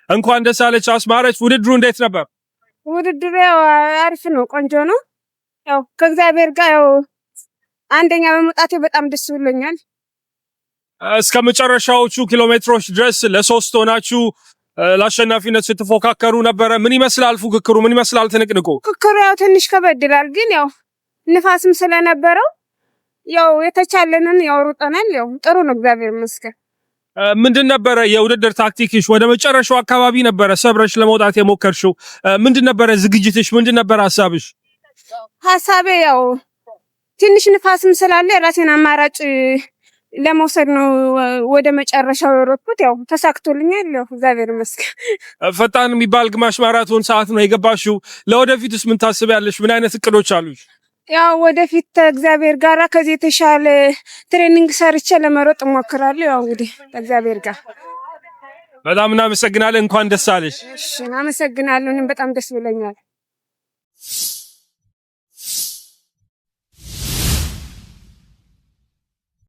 እንኳን ደስ አለሽ አስማረች። ውድድሩ እንዴት ነበር? ውድድሩ ያው አሪፍ ነው፣ ቆንጆ ነው። ያው ከእግዚአብሔር ጋር ያው አንደኛ በመውጣቴ በጣም ደስ ብሎኛል። እስከ መጨረሻዎቹ ኪሎ ሜትሮች ድረስ ለሶስት ሆናችሁ ለአሸናፊነት ስትፎካከሩ ነበረ። ምን ይመስላል ፉክክሩ? ምን ይመስላል ትንቅንቁ? ፉክክሩ ያው ትንሽ ከበድ ይላል፣ ግን ያው ንፋስም ስለነበረው ያው የተቻለንን ያው ሩጠናል። ያው ጥሩ ነው፣ እግዚአብሔር ይመስገን። ምንድን ነበረ የውድድር ታክቲክሽ? ወደ መጨረሻው አካባቢ ነበረ ሰብረሽ ለመውጣት የሞከርሽው። ምንድን ነበረ ዝግጅትሽ? ምንድን ነበረ ሀሳብሽ? ሀሳቤ ያው ትንሽ ንፋስም ስላለ የራሴን አማራጭ ለመውሰድ ነው ወደ መጨረሻው የሮጥኩት። ያው ተሳክቶልኛል። ያው እግዚአብሔር ይመስገን። ፈጣን የሚባል ግማሽ ማራቶን ሰዓት ነው የገባሽው። ለወደፊትስ ምን ታስቢያለሽ? ምን አይነት እቅዶች አሉሽ? ያው ወደፊት ከእግዚአብሔር ጋር ከዚህ የተሻለ training ሰርቼ ለመሮጥ እሞክራለሁ። ያው እንግዲህ ከእግዚአብሔር ጋር። በጣም እናመሰግናለን። እንኳን ደስ አለሽ። እሺ፣ አመሰግናለሁ። እኔም በጣም ደስ ብሎኛል።